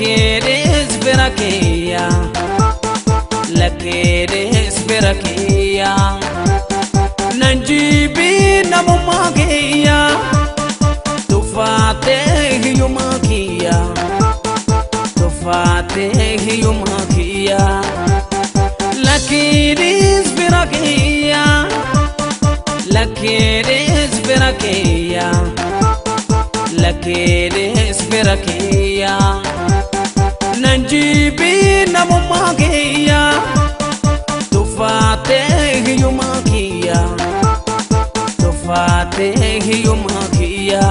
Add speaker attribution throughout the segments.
Speaker 1: Lakkeedhees bira kiyya, lakkeedhees bira kiyya. Nan jibii namummaa kiyya, tuffaatee hiyyummaa kiyya, tuffaatee hiyyummaa kiyya. Lakkeedhees bira kiyya, lakkeedhees bira kiyya, lakkeedhees bira kiyya. Nan jibii namummaa kiyya, tuffaatee hiyyummaa kiyya, tuffaatee hiyyummaa kiyya.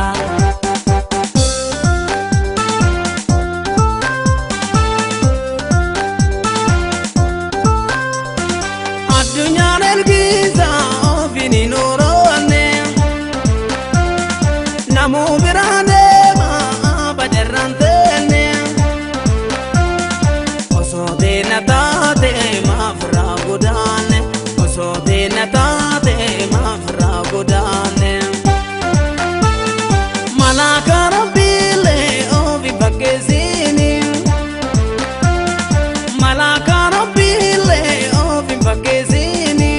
Speaker 1: Addunyaan ergisa ofiin hin oroonne, namuu biraa deema badarraan teenne. Osoo teena taate maaf irraa godaanne, osoo teena taate maaf irraa godaanne. Malaaka Rabbiilee ofi fakkeessini, malaaka Rabbiilee ofi fakkeessini.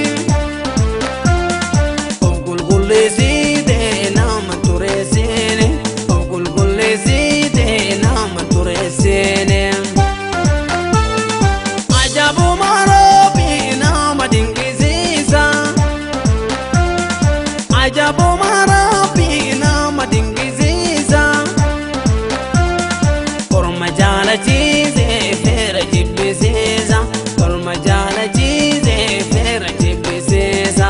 Speaker 1: Of qulqulleessite nama tureessine, of qulqulleessite nama tureessine. Ajaa'ibuma Rabbi nama dinqisiisa. Ajaa'ibuma Rabbi nama dinqisiisa. Orma jaalachiise feera jibbisiisa. Orma jaalachiise feera jibbisiisa.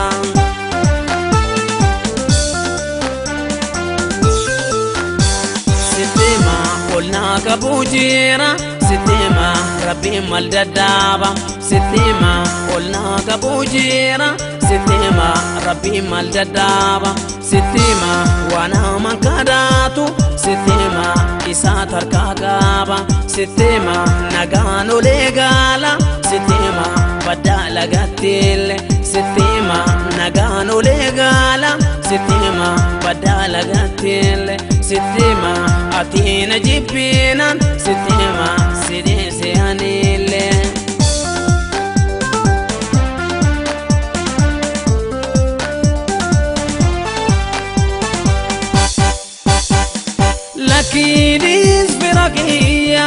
Speaker 1: Sittima ol naa qabu jira, sittima Rabbiin mal daddaaba. Sittima ol naa qabu jira, sittima Rabbiin mal daddaaba. Sittima waan hamaan kadhaatu, sittima isaa tarkaa qaba. Sittima nagaan olee gaala, sittima baddaa lagattiille. Sittima nagaan olee gaala, sittima baddaa lagattiille. Sittima ati na jibbiinan, sittima sidheese anillee. Lakkiidhis bira kiyya,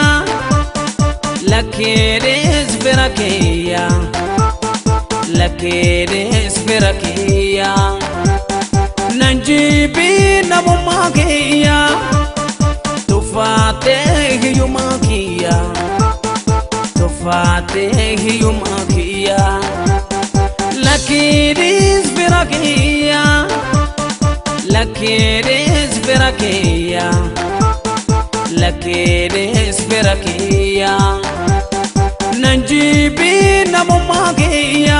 Speaker 1: lakkeedhees bira kiyya, lakkeedhees bira kiyya. Nan jibii namummaa kiyya, tuffaatee hiyyummaa kiyya, tuffaatee hiyyummaa kiyya. Lakkiidhis bira kiyya, lakkeedhees bira kiyya, lakkeedhees bira kiyya. Nan jibii namummaa kiyya,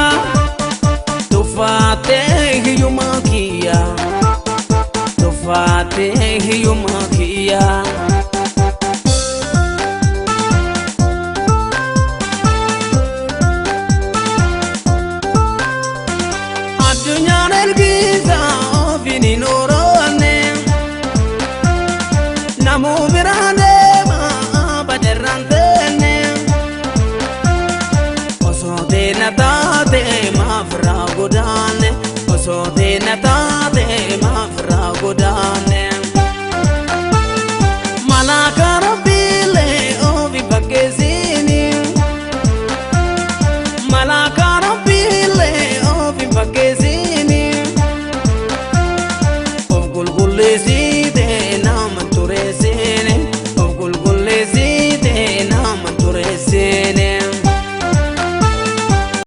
Speaker 1: tuffaatee hiyyummaa kiyya, tuffaatee hiyyummaa kiyya. Addunyaan ergisa ofiin hin oroonne, namuu biraa.